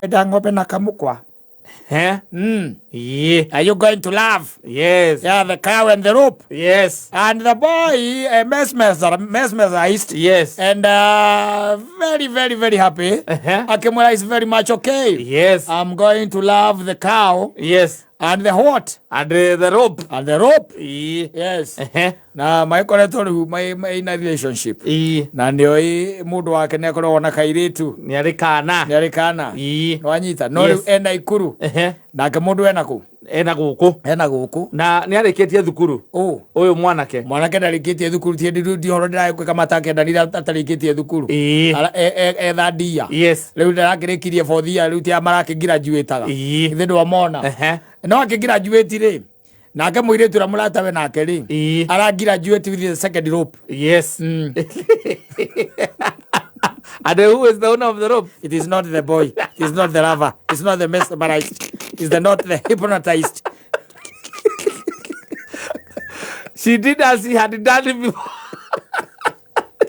Enda ng'ombe na kamukwa. Eh? Are you going to love? Yes. Yeah, the cow and the rope. Yes. And the boy mesmerized. Yes. And very, very, very happy. Akimwĩra is very much okay. Yes. I'm going to love the cow Yes. and the what? And the rope. And the rope. Ĩĩ. Yes. Ehe. Na magĩkoretwo rĩu in a relationship. Na nĩoĩ mũndũ wake nĩ akoragwo na kairĩtu. Nĩ arĩ kana. Nĩ arĩ kana. Nĩwanyita. No rĩu ena Ikuru. Nake mũndũ ena kũ? Ena gũkũ. Ena gũkũ. Na nĩ arĩkĩtie thukuru. Ũ. Ũyũ mwanake. Mwanake ndarĩkĩtie thukuru, ti ndi horo ndĩragĩkwĩka matakendanire atarĩkĩtie thukuru. Etha ndia. Rĩu ndarakĩrĩkirie fourth year, rĩu tia marakĩgraduataga. Ithe ndwamona. No akĩgraduate rĩ, nake mũirĩtu ũrĩa mũratawe nake rĩ, aragraduate with the second rope. Yes. And who is the owner of the rope? It is not the boy. It is not the lover. It's not the mesmerized. It's the not the hypnotized. She did as he had done before.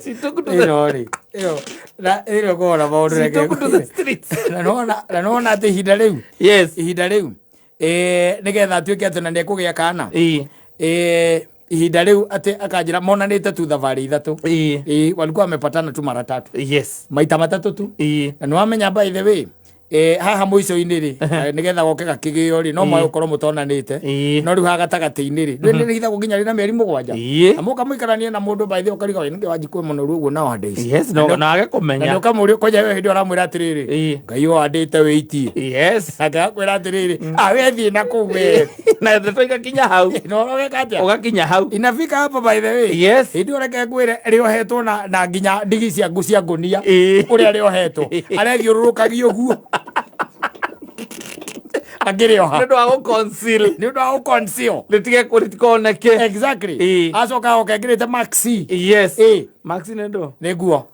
She took to the Ĩno rĩ, ĩyo na ĩno kũhora maũndũ She reke took to the streets. Na nĩwona atĩ ihinda rĩu, ihinda rĩu nĩgetha atuĩke atĩ na nĩekũgĩa kana. Ihinda rĩu atĩ akanjĩra monanĩte tu thabarĩ 3. Walikuwa wamepatana tu mara tatu. Maita matatũ tu. Na nĩwamenya by the way, haha mũico-inĩ rĩ, nĩgetha goke gakĩgĩo rĩ, no mwage gũkorwo mũtonanĩte. No rĩu haha gatagatĩ-inĩ rĩ, rĩu nĩrĩhithagwo nginya rĩna mĩeri 7. Na mũka mũikaranie na mũndũ by the way, ũkariga we nĩkĩ wanjikue mũno ruo ũguo nowadays. Yes, no, na age kũmenya. Na nĩũkamũria kwanja we hĩndĩ ĩyo ũramwĩra atĩrĩrĩ, Ngai ũhandĩte wĩitie. Nake agakwĩra atĩrĩrĩ, ah, we thiĩ na kũu we. Na ndeto igakinya hau. Na ũgeka atĩa? Ũgakinya hau. Inafika hapo by the way. Hĩndĩ ĩyo reke ngwĩre rĩohetwo na nginya ndigi cia cia ngũnia. Ũrĩa rĩohetwo. Arethiũrũrũkagia ũguo. Akĩrĩoha. Nĩ ũndũ wa gũ-conceal. Nĩ ũndũ wa gũ-conceal. Rĩtige rĩtikoneke. Exactly. Acoka oka ekĩrĩte maxi. Yes. Maxi nĩ ndũ? Nĩ nguo.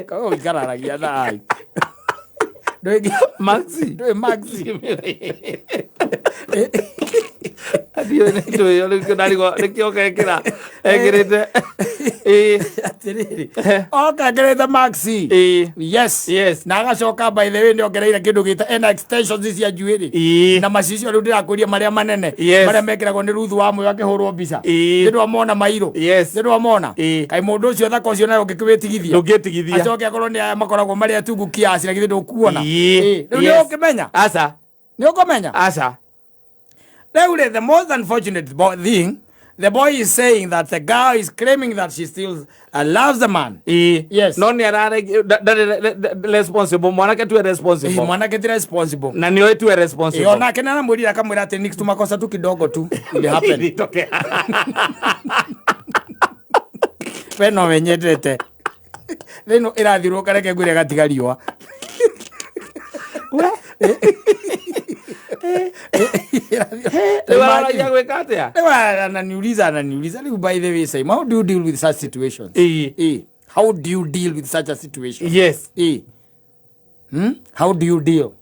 Koguo ũikararagia na ai. Ndũĩ Maxi. Ndũĩ maxi. Ndiũĩ nĩ ndũĩ ĩyo rĩu ndarigwo nĩkĩo gekĩra ekĩrĩte. Atĩrĩrĩ. Oka ekĩrĩte maxi. Yes. Yes. Na agacoka by the way nĩ ongereire kĩndũ gĩta ena extensions cia njuĩrĩ. Na macicio rĩu ndĩrakwĩria marĩa manene. Yes. Marĩa mekĩragwo nĩ Ruth wa Mũyo akĩhũrwo mbica. Nĩ ndwamona mairũ. Yes. Nĩ ndwamona. Kaĩ mũndũ ũcio thaka ũcio nawe ũngĩkĩwĩtigithia. Ndũngĩtigithia. Acoke akorwo nĩ aya makoragwo marĩ atungu kiasi na githĩ ndũkuona. Rĩu nĩ Yes. ũkĩmenya. Aca. Nĩ ũkũmenya. Aca. Rĩu rĩ, the most unfortunate thing, the boy is saying that the girl is claiming that she still loves the man. Yes. No nĩ arare ndarĩ responsible, mwanake tuwe responsible. Mwanake ti responsible. Na nĩ oĩ tuwe responsible. Onake nĩ aramwĩrire akamwĩra atĩ ni tumakosa tu kidogo tu ili happen. Ilitokea. We no wenyendete. Thĩno ĩrathiũrũrũka reke ngwĩre gatiga riũa. Rĩu araragia gwĩka atĩa? Rĩu ananiuliza rĩu by the way Simon, how do you deal with such situations? How do you deal with such a situation? Yes. How do you deal?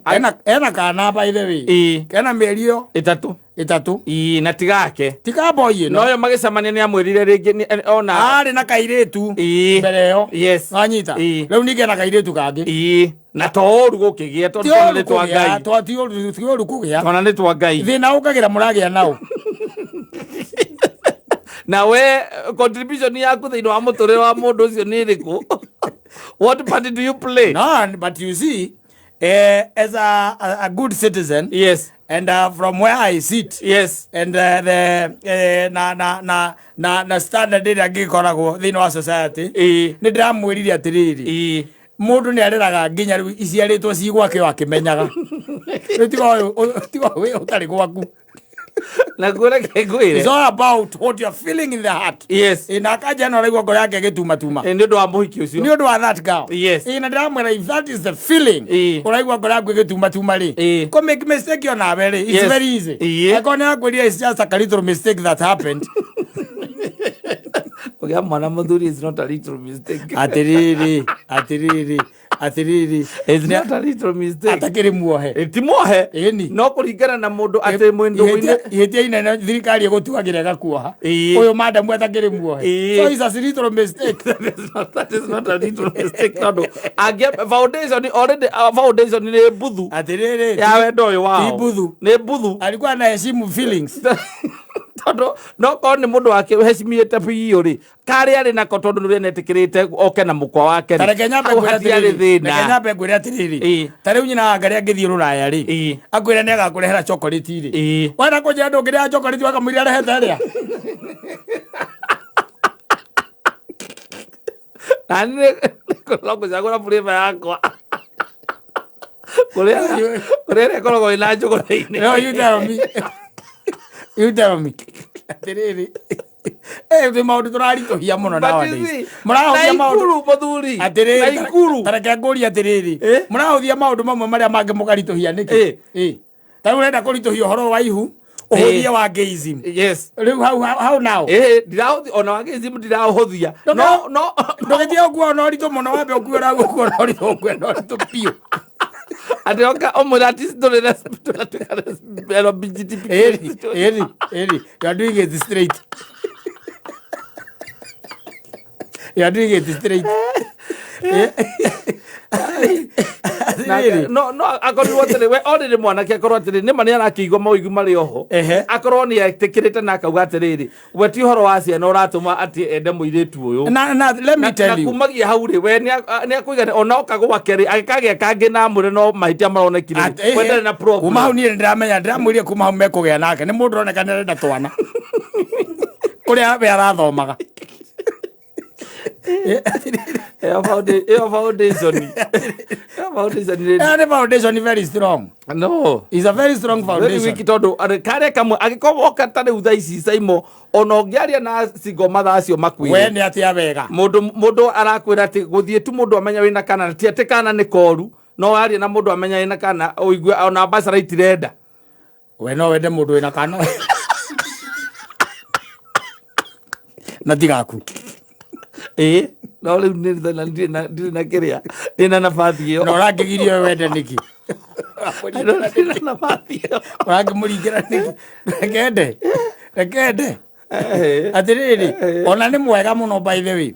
Ena kana by the way. Kena mĩeri ĩyo 3. 3. Na tigake. Tika boy ĩno. No yo magĩcemania nĩ amwĩrire rĩngĩ ona Arĩ na kairĩtu. Mbere ĩyo. Yes. Wanyita. Rĩu ningĩ ena kairĩtu kangĩ. Na to ũru gũkĩgĩa tondũ Ti twana ũru nĩ twa kũgĩa, Ngai. ti ũru kũgĩa. Twana nĩ twa Ngai. Thĩna ũkagĩra mũragĩa nao. Na we contribution yaku thĩinĩ wa mũtũrĩre wa mũndũ ũcio nĩ ĩrĩkũ? What part do you play? No, but you see, as a good citizen, Yes. and from where I sit, Yes. and the na standard ĩrĩa ngĩkoragwo thĩinĩ wa society, nĩ ndĩramwĩrire atĩrĩrĩ, mũndũ nĩ areraga nginya rĩu iciarĩtwo ci gwake o akĩmenyaga. Rĩu tiga ũyũ, tiga ũyũ ũtarĩ gwaku. Na kuo reke ngwĩre. It's all about what you're feeling in the heart. Yes. Na akanja no araigua ngoro yake ĩgĩtumatuma. Nĩ ũndũ wa mũhiki ũcio. Nĩ ũndũ wa that girl. Yes. Na ndĩramwĩra if that is the feeling, ũraigua ngoro yaku ĩgĩtumatuma rĩ, kũ make mistake onawe rĩ, it's Yes. very easy. Angĩkorwo nĩ arakwĩrire it's just a little mistake that happened. Kũgĩa mwana mũthuri is not a little mistake. Atĩrĩrĩ, atĩrĩrĩ. Atĩrĩrĩ. It's not a little mistake. Atakĩrĩ muohe. Ti muohe. Ĩni. No kũringana na mũndũ atĩ mwĩ ndũgũ-inĩ. Ihĩtia inene thirikari ĩgũtuagĩra ĩgakuoha. Ũyũ madamu atakĩrĩ muohe. So it's a little mistake. That is not a little mistake tondũ angĩ foundation already foundation nĩ mbuthu. Atĩrĩrĩ. Ya wendo ũyũ wao. Ti mbuthu. Nĩ mbuthu. Alikuwa anaheshimu feelings. Tondũ no korwo nĩ mũndũ wake heshimiĩte biũ rĩ, karĩa arĩ nako tondũ nĩ etĩkĩrĩte oke na mũkwa wake rĩ, Ta reke nyambe hau ngwĩre hatiarĩ atĩrĩrĩ, reke thĩna. nyambe ngwĩre atĩrĩrĩ. Ta rĩu nyina wa Ngarĩ angĩthiĩ rũraya rĩ, akwĩre nĩ agakũrehera chocolate rĩ. Wenda kũnjĩra ndũngĩrĩa chocolate wakamũira arehete ĩrĩa? Na niĩ no ngũcagũra flavour yakwa kũrĩa kũrĩa ĩrĩa ĩkoragwo ĩna njũgũ thĩinĩ. No, you tell me. You tell me. Atĩrĩrĩ. Eh, nĩ maũndũ tũraritũhia mũno But you nowadays. see, Mũrahũthia maũndũ. Naikuru mũthuri. Atĩrĩrĩ, Naikuru. ta reke ngũrie atĩrĩrĩ. Mũrahũthia maũndũ mamwe marĩa mangĩ mũkaritũhia nĩkĩ? Ta rĩu ũrenda kũritũhia ũhoro wa ihu, ũhũthie wa gayism. Yes. Rĩu hau now. Ndirahuthia ona wa gayism ndiraũhũthia. No, no. Ndũgĩtige ũkuo na ũritũ mũno, wambe ũkue na ũkuo na ũritũ, ũkue na ũritũ biũ. Atĩ oka ũmwĩre atĩ tũrĩ tũratuĩka LGBTQ. Ĩri, ĩri, ĩri. You are doing it straight. You are doing it straight. Nake- no no akorirwo atĩrĩ we already mwanake akorwo atĩrĩ nĩma nĩ arakĩigua maũigu marĩ oho akorwo nĩ etĩkĩrĩte na akauga atĩrĩrĩ we ti ũhoro wa ciana ũratũma atĩ ende mũirĩtu ũyũ. Na let me tell na you. Kumagia hau rĩ, we nĩ akũiga ona oka gwake rĩ, agĩkagĩa kangĩ na amwĩre no mahĩtia maronekire rĩ, we ndarĩ na problem. Kuma hau niĩ nĩndĩramenya, ndĩramwĩrire kuma hau mekũgĩa nake nĩ mũndũ ũroneka nĩ arenda twana kũrĩa we arathomaga. Ĩyo foundation. Ĩyo foundation nĩ Ĩyo nĩ foundation very strong. No. It's a very strong Very foundation. weak tondũ karĩa kamwe angĩkorwo woka ta rĩu thaa ici Saimo ona ũngĩaria na single mother acio makwĩre. We nĩ atĩa wega. Mũndũ arakwĩra atĩ gũthiĩ tu mũndũ amenya wĩna kana, ti atĩ kana nĩ koru, no waria na mũndũ amenya wĩna kana ũigue ona bachelor itirenda. We no wende mũndũ wĩna kana na tigaku. Ĩĩ, no rĩu nĩ thĩna, ndirĩ na kĩrĩa, ndirĩ na nabathi ĩyo. Na ũrangĩgiria we wende nĩkĩ? Ndirĩ na nabathi ĩyo. Ũrangĩmũringĩra nĩkĩ? Reke ende. Reke ende. Atĩrĩrĩ, ona nĩ mwega mũno by the way.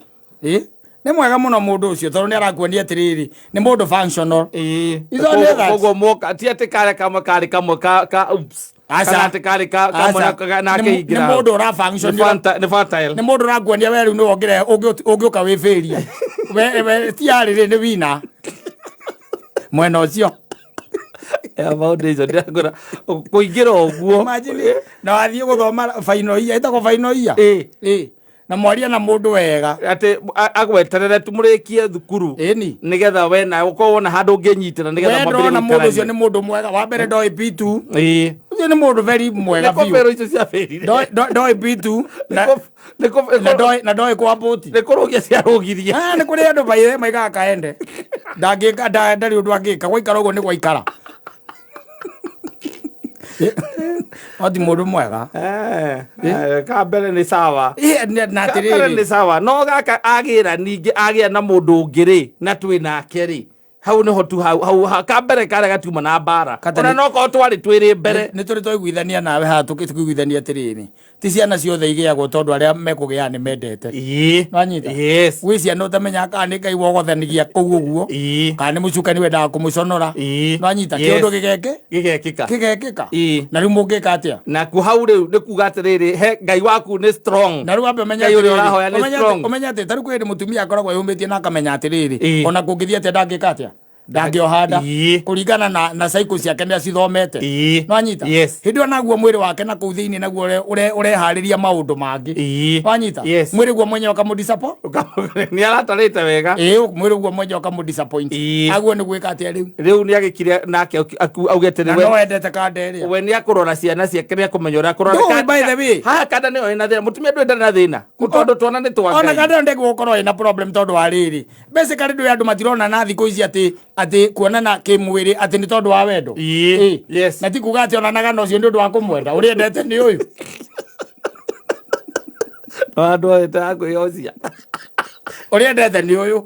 Nĩ mwega mũno mũndũ ũcio tondũ nĩ arakuonia atĩrĩrĩ, nĩ mũndũ functional. It's only that. Koguo moka, ti atĩ karĩa kamwe karĩ kamwe ka oops. Aca. Kana atĩ karĩ kamwe Aca. na Nĩ akĩingĩra nĩ hau. mũndũ ũra function. Nĩ nĩ fertile. Nĩ mũndũ ũrakuonia we rĩu nĩwe ũngĩũka wĩbĩrie. We ti arĩ rĩ, nĩ wina. Mwena ũcio. Ya foundation, ndĩrakũra, kũingĩra ũguo. Imagine, na wathiĩ gũthoma final year, ĩtagwo final year? Na mwaria na mũndũ wega. Atĩ agweterere tu mũrĩkie thukuru. Ĩni. Nĩgetha we nawe ũkorwo wona handũ ũngĩnyitĩra nĩgetha We mwambĩrĩrie ndona mũndũ ũcio gũikarania. nĩ mũndũ mwega. Wa mbere ndoĩ P2. Ĩĩ. Ũcio nĩ mũndũ very mwega Nĩ biũ. kũbĩrwo icio cia bĩrire. Ndoĩ P2. Nĩ kũ- Na ndoĩ kwa bũti. Nĩ kũrũgia ciarũgirie. Nĩ kũrĩ andũ baithe maigaga kaende. Ndangĩka, ndarĩ ũndũ angĩka. Gwaikara ũguo nĩ gwaikara. No ti mũndũ mwega. Ka mbere nĩ sawa. Na Ka mbere atĩrĩrĩ. nĩ sawa. No gaka agĩra ningĩ agĩa na mũndũ ũngĩ rĩ, na twĩ nake rĩ. Hau nĩho tu hau, hau, ha, ka mbere karĩa gatiuma na mbara. Kata Ona nĩ- no korwo twarĩ twĩrĩ mbere. Nĩ tũrĩ twaiguithania nawe haha tũkĩiguithania atĩrĩrĩ. Ti ciana ciothe igĩagwo tondũ arĩa mekũgĩa nĩ mendete. Nwanyita? Yes. Gwĩ ciana ũtamenyaga kana nĩ Ngai wogothanigia kũu ũguo. Kana nĩ mũcukani wendaga kũmũconora. Nwanyita? Yes. Kĩũndũ gĩgeke? Gĩgekĩka. Gĩgekĩka. Na rĩu mũngĩka atĩa? Na ku hau rĩu nĩ kuga atĩrĩrĩ, he Ngai waku nĩ strong. Na rĩu wambe ũmenye Ngai ũrĩa atĩrĩrĩ, ũrahoya nĩ strong. ũmenye atĩ ta rĩu kwĩ hĩndĩ mũtumia akoragwo eyũmĩtie na akamenya atĩrĩrĩ, ona kũngĩthiĩ atĩa ndangĩka atĩa? Ndangĩohanda. Kũringana na cycle ciake nĩ acithomete. Nwanyita? Yes. Hĩndĩ ĩyo naguo mwĩrĩ wake na kũu thĩinĩ naguo ũreharĩria maũndũ mangĩ. Nwanyita? Yes. Mwĩrĩ guo mwenyewe ũkamũdisappoint. Nĩ aratarĩte wega. Mwĩrĩ guo mwenyewe ũkamũdisappoint. Aguo nĩ gwĩka atĩa rĩu? Rĩu nĩ agĩkire nake auge atĩrĩ, Na no endete kanda ĩrĩa. We nĩ akũrora ciana ciake, nĩ akũmenya ũrĩa akũrora. Ndũĩ, by the way. Haha kanda nĩyo ĩna thĩna. Mũtumia ndũĩ ndarĩ na thĩna. Tondũ twana nĩ twa Ona Ngai. kanda ĩyo ndĩgũkorwo ĩna problem tondũ wa rĩrĩ. Basically ndũĩ andũ matirona na thikũ ici atĩ kuonana kĩmwĩrĩ atĩ nĩ tondũ wa wendo. Yes. Na ti kuga atĩ onanaga na ũcio nĩ ũndũ wa kũmwenda. Ũrĩa endete nĩ ũyũ. No andũ othe ta kwĩyocia. Ũrĩa endete nĩ ũyũ.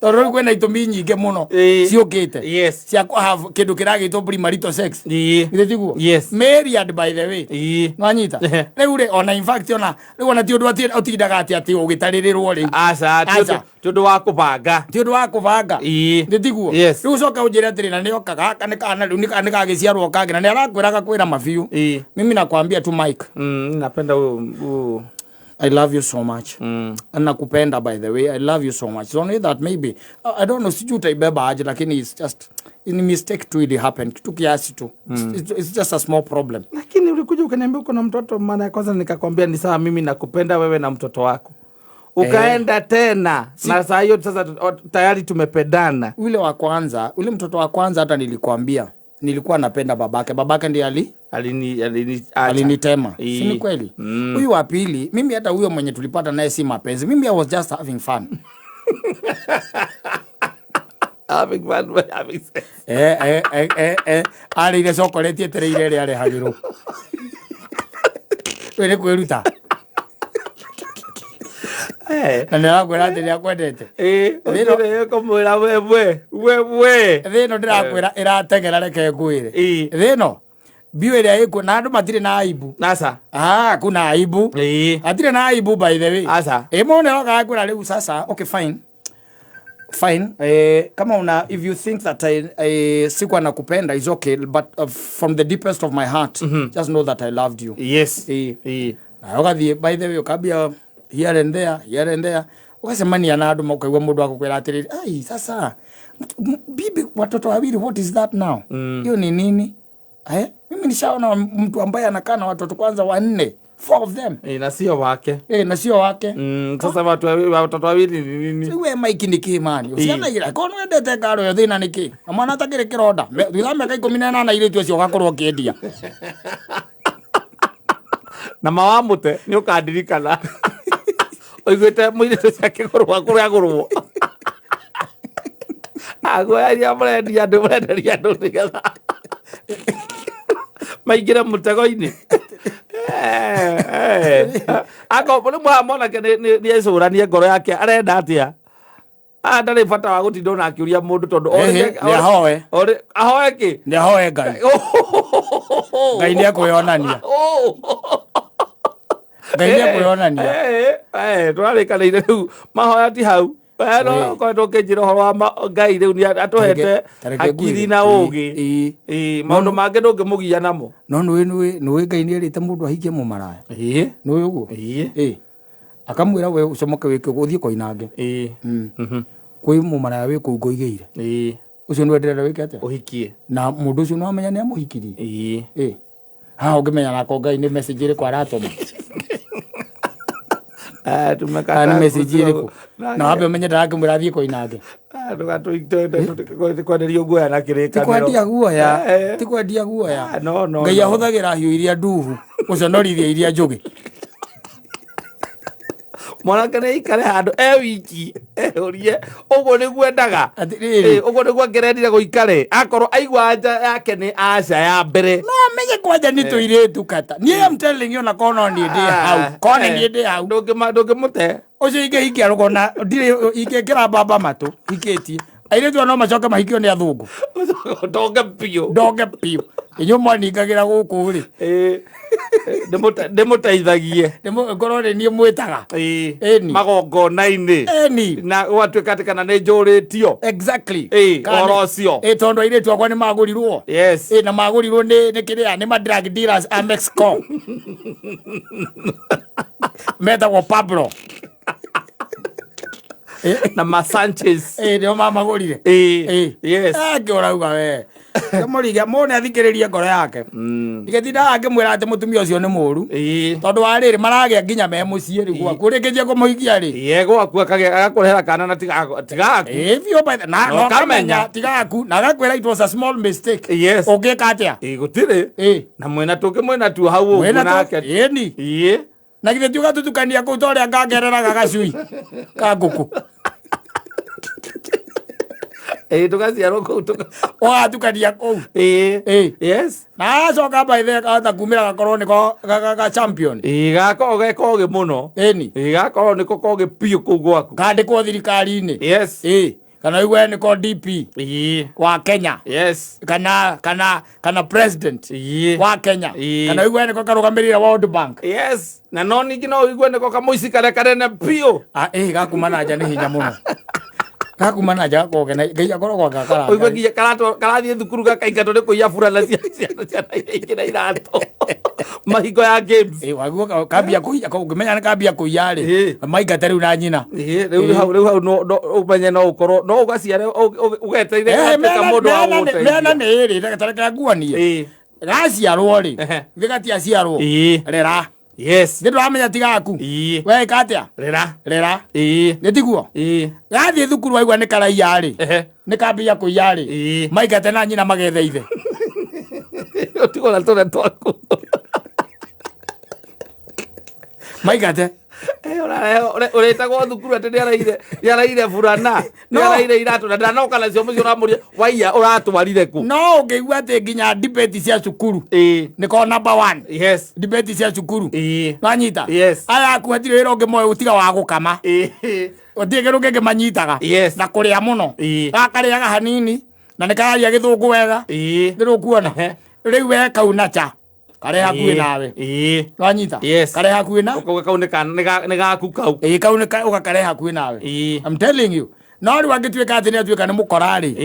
Tondũ rĩu kwĩna itũmi nyingĩ mũno ciũkĩte cia kũ have kĩndũ kĩragĩtwo premarital sex. Githĩ tiguo? Yes. Myriad, by the way. Nwanyita? Rĩu rĩ, ona in fact, ona rĩu ona ti ũndũ atĩ ũtindaga atĩ atĩ ũgĩtarĩrĩrwo rĩu. Aca. Aca. Ti ũndũ wa kũbanga. Ti ũndũ wa kũbanga. Nĩ tiguo? Yes. Rĩu ũcoke ũnjĩre atĩrĩ, na nĩoka gaka nĩ kana rĩu nĩ gagĩciarwo kangĩ na nĩ arakwĩra agakwĩra mabiũ. Mimi nakwambia tu, Mike. Napenda huyu. I love you so much. Nakupenda, by the way. I love you so much. It's only that maybe I don't know, sijui utaibeba aje, lakini it's just ni mistake tu ili happen. Kitu kiasi tu. It's just a small problem. Lakini ulikuja ukaniambia uko na mtoto mara ya kwanza, nikakwambia ni sawa, mimi nakupenda wewe na mtoto wako. Ukaenda tena na saa hiyo sasa tayari tumependana. Ule wa kwanza, ule mtoto wa kwanza, hata nilikwambia nilikuwa napenda babake. Babake ndiye ali Alini alinitema. Si ni kweli? Huyu wa pili, mimi hata huyo mwenye tulipata naye si mapenzi. Mimi I was just having fun. Having fun by having sex. Eh. Arĩire chocolate etereire ĩrĩa arehagĩrwo. We nĩ kwĩruta. Na nĩ arakwĩra atĩ nĩ akwendete. Ũkĩrĩ kũmwĩra we we we we. Thĩ ĩno ndĩrakwĩra ĩrateng'era, reke ngwĩre. Thĩ ĩno mbiũ ĩrĩa ĩkuo na andũ matirĩ na aibu. Nasa. Ah, kuna aibu. Hatirĩ na aibu, by the way. Aca. Ĩ mũndũ nĩaroka agakwĩra rĩu sasa, okay, fine. Fine. Kama una if you think that I sikuwa nakupenda, is okay, but from the deepest of my heart, just know that I loved you. Na ũgathiĩ, by the way, ũkambia here and there, here and there, ũgacemania na andũ, ũkaigua mũndũ agũkwĩra atĩrĩrĩ, ai, sasa bibi, watoto wawili, what is that now? Hiyo ni nini? Eh, mimi nishaona mtu ambaye anakaa na watoto kwanza wanne, four of them. Na sio wake. Eh, na sio wake. Sasa watoto wawili ni nini? We Mike, nĩ kĩ mani ciana ira ko nĩwendete ngaro ĩyo, thĩna nĩ kĩ na mwana atakĩrĩ kĩronda? Thutha wa mĩaka 18 airĩtu acio ũgakorwo ũkĩendia. Na mawamũte nĩ ũkandirikana ũiguĩte mũirĩtu ũcio akĩgũrwo kũrĩa agũrwo aguoya iria mũrendia andũ, mũrenderia andũ nĩgetha maingĩre mũtego-inĩ. Akorwo rĩmwe mwanake nĩ ecũranie ngoro yake arenda atĩa. Ah, ndarĩ bata wa gũtinda ona akĩũria mũndũ tondũ Ehe, nĩ ahoe. Ahoe kĩ? Nĩ ahoe Ngai. Ngai nĩ ekwĩonania. Ngai nĩ ekwĩonania. Tũrarĩkanĩire rĩu mahoya ti hau. We no ũkoretwo ũkĩnjĩra ũhoro wa Ngai rĩu nĩ atũhete Tareke hakiri ngwĩre. na ũgĩ. Maũndũ mangĩ ndũngĩmũgia namo. No nĩũĩ Ngai nĩ erĩte mũndũ ahikie mũmaraya? Nĩũĩ ũguo? Ĩ akamwĩra we ũcomoke wĩke ũguo, ũthiĩ koinange. Kwĩ mũmaraya wĩ kũu ngũigĩire. Ũcio nĩwe ndĩrenda wĩke atĩa? Ũhikie. Na mũndũ ũcio nĩwamenya nĩ amũhikirie. Ĩ haha ũngĩmenya nako Ngai nĩ message ĩrĩkũ aratũma? Ah, tumekata Kana nĩ message ĩrĩkũ? Na Na wambe ũmenye ndarakĩmwĩra athiĩ koinange. Kwenderio guoya na Ti kĩrĩkanĩro. kwendia guoya. Ti kwendia guoya. Ah, no, no, Ngai no. ahũthagĩra hiũ iria nduhu gũconorithia iria njũgĩ. Mwanake nĩ aikare handũ e wiki eũrie ũguo nĩguo endaga. Atĩrĩrĩ. Ũguo nĩguo angĩrendire gũikare akorwo aigua anja yake nĩ aca ya mbere. No amenye kwanja nĩ tũirĩtu kata. Niĩ am telling you, na kono niĩ ndĩ hau, korwo nĩ niĩ ndĩ hau, Ndũngĩmũte. Ũcio ingĩhikia rũgona ndirĩ ingĩkĩra mbamba matũ hikĩtie airĩtu aya no macoke mahikio nĩ athũngũ. Ndonge biũ. Ndonge biũ. Inyuĩ mwaningagĩra gũkũ rĩ. Ndĩmũteithagie. Ngorwo nĩ niĩ mwĩtaga. Ĩni. Magongona-inĩ. Ĩni. Na gwatuĩka atĩ kana nĩ njũrĩtio. Exactly. Ũhoro ũcio. Ĩ tondũ airĩtu akwa nĩ magũrirwo. Ĩ na magũrirwo nĩ kĩrĩa, nĩ ma drug dealers a Mexico metagwo Pablo Na ma Sanchez. Ĩ nĩo mamagũrire. Angĩ ũrauga we mũriga mũndũ athikĩrĩrie ngoro yake, ndigetindaga ngĩmwĩra atĩ mũtumia ũcio nĩ mũru, tondũ wa rĩrĩ maragĩa nginya me mũciĩ rĩu gwaku ũrĩkĩtie kũmũhikia rĩ. Ye gwaku agakũrehera kana na tiga tigaku. Ĩ biũ na Na na ũkamenya. ũkamenya tigaku na agakwĩra it was a small mistake. Ũngĩka atĩa? Gũtirĩ. Na mwĩna tũngĩ mwĩna tuo hau ũguo Mwĩna nake. Ĩni. Na githĩ ti ũgatutukania kũu ta ũrĩa ngangereraga gacui ka ngũkũ? Ĩĩ, tũgaciarwo kũu Ũgatukania kũu. Ĩĩ. Ĩĩ. Yes. Na acoka by the kahota kumĩra gakorwo nĩko ga champion. Ĩĩ, gakorwo ge kogĩ mũno. Ĩni. Ĩĩ, gakorwo nĩko kogĩ biũ kũu gwaku. Kandĩkwo thirikari-inĩ. Yes. Ĩĩ. Kana ũigue nĩko DP Ĩĩ. wa Kenya. Yes. Kana president Ĩĩ. wa Kenya. Ĩĩ. Kana ũigue nĩko karũgamĩrĩire World Bank. Yes. Na no ningĩ no ũigue nĩko kamũici karĩa kanene biũ. Ah, ĩĩ, gakuma na nja nĩ hinya mũno. Gakuma na nja gakoragwo kena Ngai akoragwo agakaranga. Ũigue nginya karathiĩ thukuru gakaingatwo nĩ kũiya burana cia ciana ciana iria ingĩ na iratũ mahingo ya games. Ĩĩ, waguo kambia kũiya, ũngĩmenya nĩ kambia kũiya rĩ, Ĩĩ. maingate rĩu na nyina. Ĩĩ, rĩu hau rĩu hau no ũmenye no ũkorwo no ũgaciare ũgetereire Eh, gatuĩka mũndũ wa mĩena gũgũteithia. nĩ ĩrĩ, reke tareke nguonie. Ĩĩ. Gaciarwo rĩ, Ehe. gĩgatiaciarwo. Ĩĩ. Rera. Yes. Nĩ ndĩramenya ti gaku. Ĩĩ. Weka atĩa? Rera. Rera. Ĩĩ. Nĩ tiguo? Ĩĩ. Gathiĩ thukuru waigua nĩ karaiya rĩ, Ehe. nĩ kambia kũiya rĩ, Ĩĩ. maingate na nyina magethe ithe. Ũtigwo na tũrĩa twaku. Maingate. Eh, ũrĩtagwo thukuru atĩ nĩaraire burana, No. nĩaraire iratũ na ndanoka nacio mũciĩ ũramũria waiya ũratwarire kũ? No ũngĩigua atĩ nginya debate cia cukuru Ĩĩ. nĩko number one. Yes. Debate cia cukuru. Ĩĩ. Wanyita? Yes. Aya aku hatirĩ wĩra ũngĩ moĩ ũtiga wa gũkama. Ĩĩ. Gũtirĩ kĩndũ kĩngĩ manyitaga. Yes. Na kũrĩa mũno. Ĩĩ. Gakarĩaga hanini na nĩ kararia gĩthũngũ wega. Ĩĩ. Nĩ rũkuona. Ehe. Rĩu we kau na cha. Karĩ hakuhĩ nawe. Ĩĩ. Wanyita? Yes. Karĩ hakuhĩ na? Ũkauga kau nĩ gaku kau. Ĩĩ, kau nĩ ũgakarĩ hakuhĩ nawe. Ĩĩ. I'm telling you. No rĩu angĩtuĩka atĩ nĩ atuĩka nĩ mũkora rĩ.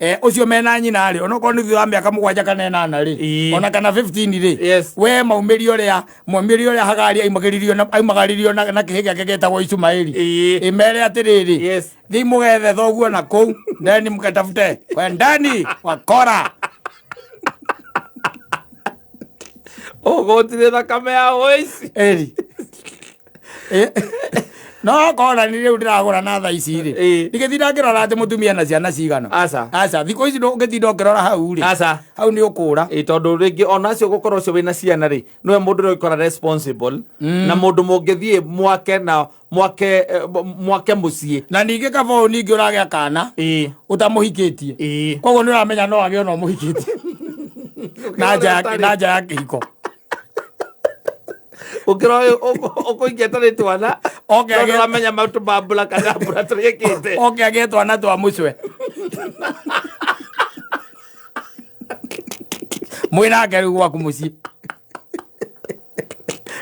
Ĩĩ. Ũcio mena nyina rĩ, onokorwo nĩ thutha wa mĩaka 7 kana 8 rĩ, Ĩĩ. ona kana 15 rĩ, Yes. we maumĩrio ũrĩa, maumĩrio ũrĩa Hagari aimagĩririo na, aimagaririo na kĩhĩ gĩake gĩtagwo Ishumaeli. Ĩĩ. Ĩ mere atĩrĩrĩ, Yes. thiĩ mũgethe thoguo na kũu, ndeni mũkatafute, kwendani wakora. Ũgũtire thakame ya ũici. Eri. No kona nĩ rĩu ndĩragũra na thaa ici rĩ. Ĩĩ. Ndingĩtinda ngĩrora atĩ mũtumia na ciana cigana. Aca. Aca, thikũ ici ndũngĩtinda ũkĩrora hau rĩ. Aca. Hau nĩ ũkũra. Ĩ, tondũ rĩngĩ ona acio gũkorwo ũcio wĩna ciana rĩ, nĩwe mũndũ ũrĩa ũgĩkora responsible na mũndũ mũngĩthiĩ mwake na mwake mũciĩ. Na ningĩ kaba ũyũ ningĩ ũragĩa kana Ĩĩ. ũtamũhikĩtie. Ĩĩ. Koguo nĩ ũramenya no agĩe ona ũmũhikĩtie. Na nja ya na nja ya kĩhiko. Ũkĩra ũyũ ũkũingĩa tarĩ twana. Oke No agĩe- ndũramenya maũndũ ma mbura kana mbura tũrĩkĩte. Oke agĩe twana twa mũcwe. Mwĩnake rĩu gwaku mũciĩ.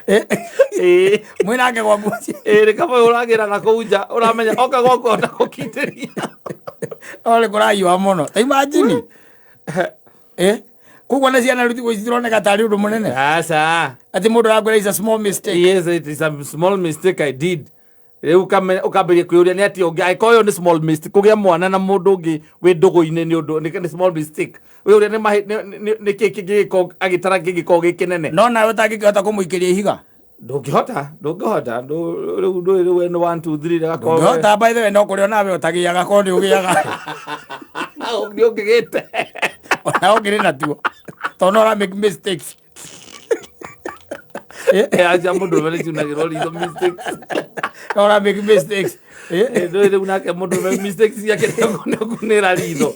Ĩĩ. Mwĩnake gwaku mũciĩ. Ĩĩ, nĩ kaba ũragĩra na kũu nja ũramenya oka gwaku ona gũkindĩria. No nĩ kũrahiũha mũno. Ta imagine. Koguo na ciana rĩu thikũ ici cironeka tarĩ ũndũ mũnene. Aca. Atĩ mũndũ arakwĩra is a small mistake. Yes, it is a small mistake I did. Rĩu ũkambĩrĩria kwĩyũria nĩ atĩa ũngĩ angĩkorwo ũyũ nĩ small mistake kũgĩa mwana na mũndũ ũngĩ wĩ ndũgũ-inĩ nĩ ũndũ nĩ small mistake. Wĩyũria nĩ nĩ kĩĩ kĩngĩgĩkorwo agĩtara kĩngĩkorwo gĩ kĩnene. No nawe ũtangĩkĩhota kũmũikĩria ihiga. Ndũngĩhota, ndũngĩhota, rĩu ndũĩ rĩu we nĩ 1 2 3 rĩgakorwo we- Ndũngĩhota by the way no kũrĩa onawe ũtagĩaga korwo nĩ ũgĩaga. Nĩ ũngĩgĩte. Ona ũngĩrĩ natuo. Tondũ no ũra make mistakes. Aca mũndũ ũrũme nĩ ciunagĩrwo ritho mistakes. No ũra make mistakes. Ndũĩ rĩu nake mũndũ ũrũme mistakes ciake nĩ ũkunĩra ritho.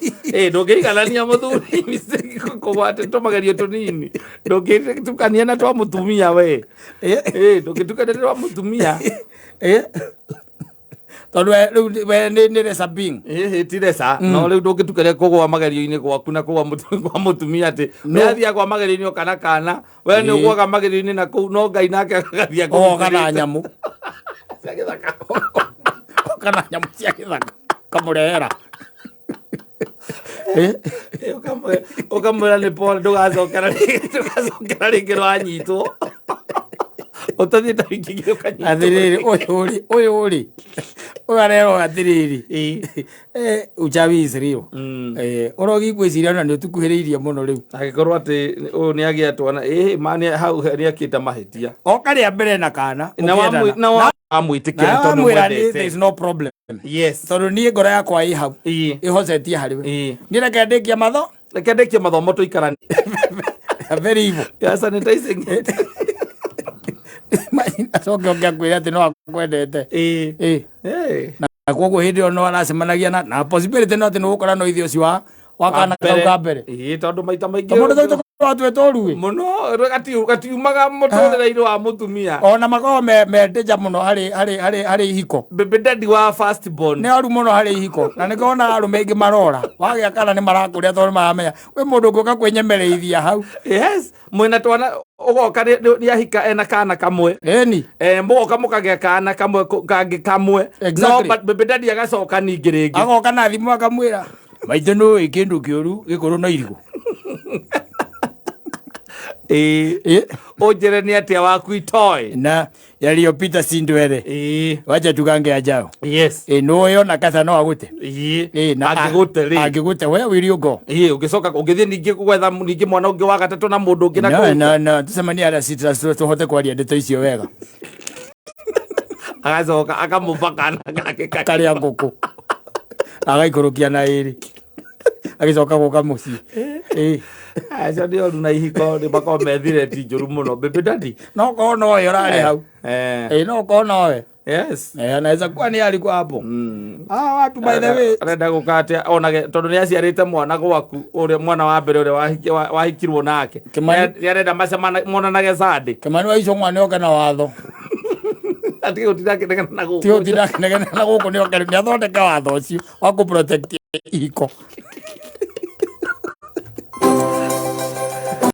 Ndũngĩiganania mũthuri mistake kũgwa atĩ tũmagerio tũnini. Ndũngĩtukania na twa mũtumia we. Ndũngĩtukania na twa mũtumia. Tondũ we rĩu we nĩ resa being. Ti resa. No rĩu ndũngĩtukania kũgũa magerio-inĩ gwaku na kũgũa kwa mũtumia atĩ we athiaga kwa magerio-inĩ oka na kana, we nĩ ũgũaga magerio-inĩ na kũu no Ngai nake agathiĩ Oka na akũgitĩrĩte. nyamũ. Cia gĩthaka. Oka na nyamũ cia gĩthaka. Kamũrehera. Ũkamwĩra nĩ pole ndũgacokera ndũgacokera rĩngĩ wanyitwo. Ũtathiĩte wiki igĩrĩ ũkanyitwo. Atĩrĩrĩ, ũyũ rĩ, ũyũ rĩ, ũyũ arerwo atĩrĩrĩ, uchawi is real. Ũrogi ngwĩciria ona nĩ ũtũkuhĩrĩirie mũno rĩu. Angĩkorwo atĩ ũyũ nĩ agĩa twana, ma nĩ hau nĩ akĩte mahĩtia. Oka rĩa mbere na kana, Na mũkĩendana. wamwĩtĩkĩra Na tondũ wamwĩra nĩ nĩũmwendete. there is no problem. Yes. Tondũ niĩ ngoro yakwa ĩ hau. Ĩhocetie harĩ we. Niĩ reke ndĩkie matho. Reke ndĩkie mathomo tũikaranie. Very evil. Ya sanitizing. Imagine acoke oke akwĩre atĩ no akwendete. Koguo hĩndĩ ĩyo no aracemanagia na possibility no atĩ nĩ gũkora no ithe ũcio wa kana kau ka mbere. Ĩĩ, tondũ maita maingĩ Tondũ mũndũ tũkoragwo twĩtwo ũru ĩ. Mũno gatiumaga mũtũrĩre-inĩ wa mũtumia. Ona makoragwo me danger mũno harĩ ihiko. Baby daddy wa first born. Nĩ oru mũno harĩ ihiko. Na nĩkĩo wonaga arũme aingĩ marora. Wagĩa kana nĩ marakũrĩa tondũ nĩ maramenya kwĩ mũndũ ũngĩũka kwĩnyemereithia hau. Yes, mwĩna twana ũgoka nĩ ahika ena kana kamwe. Ĩni. Mũgoka mũkagĩa kana kamwe kangĩ kamwe. Exactly. No, but baby daddy agacoka ningĩ rĩngĩ. Agoka na thimũ akamwĩra maitũ nũĩ kĩndũ kĩũru gĩkũrũ na irigũ. Ĩĩ. Ũnjĩre nĩ atĩa waku itoĩ. Na yaliyopita si ndwele. Ĩĩ. Wacha tugange ajao. Yes. Ĩĩ nũĩ ona katha no agũte. Ĩĩ. Ĩĩ na Angĩgũte rĩ. Angĩgũte where will you go? Ĩĩ ũngĩcoka ũngĩthiĩ ningĩ gwetha ningĩ mwana ũngĩ wa gatatũ na mũndũ ũngĩ na No kũu. no no tucemanie harĩa Citrus tũhote kwaria ndeto icio wega. Agacoka akamũba kana gake Karĩa ngũkũ. Agaikũrũkia na ĩrĩ. Agĩcoka gũka mũciĩ. Ĩĩ. Acio nĩ oru na ihiko nĩ makoragwo methire ti njũru mũno. Baby daddy. No korwo nowe ũrarĩ hau. Ĩĩ no korwo nowe. Yes. Anaweza kuwa ni alikuwa hapo. Ah, watu by the way. Arenda gũka atĩa onage tondũ nĩ aciarĩte mwana gwaku ũrĩa mwana wa mbere ũrĩa wahikirwo nake. Kĩmani- Nĩ arenda macemana monanage Sunday. Kĩmani wa Icũng'wa nĩ oke na watho. Atige gũtinda akĩnegena na gũkũ. Tiga gũtinda akĩnegena na gũkũ nĩ oke nĩ athondeke watho ũcio wa kũ protect ihiko.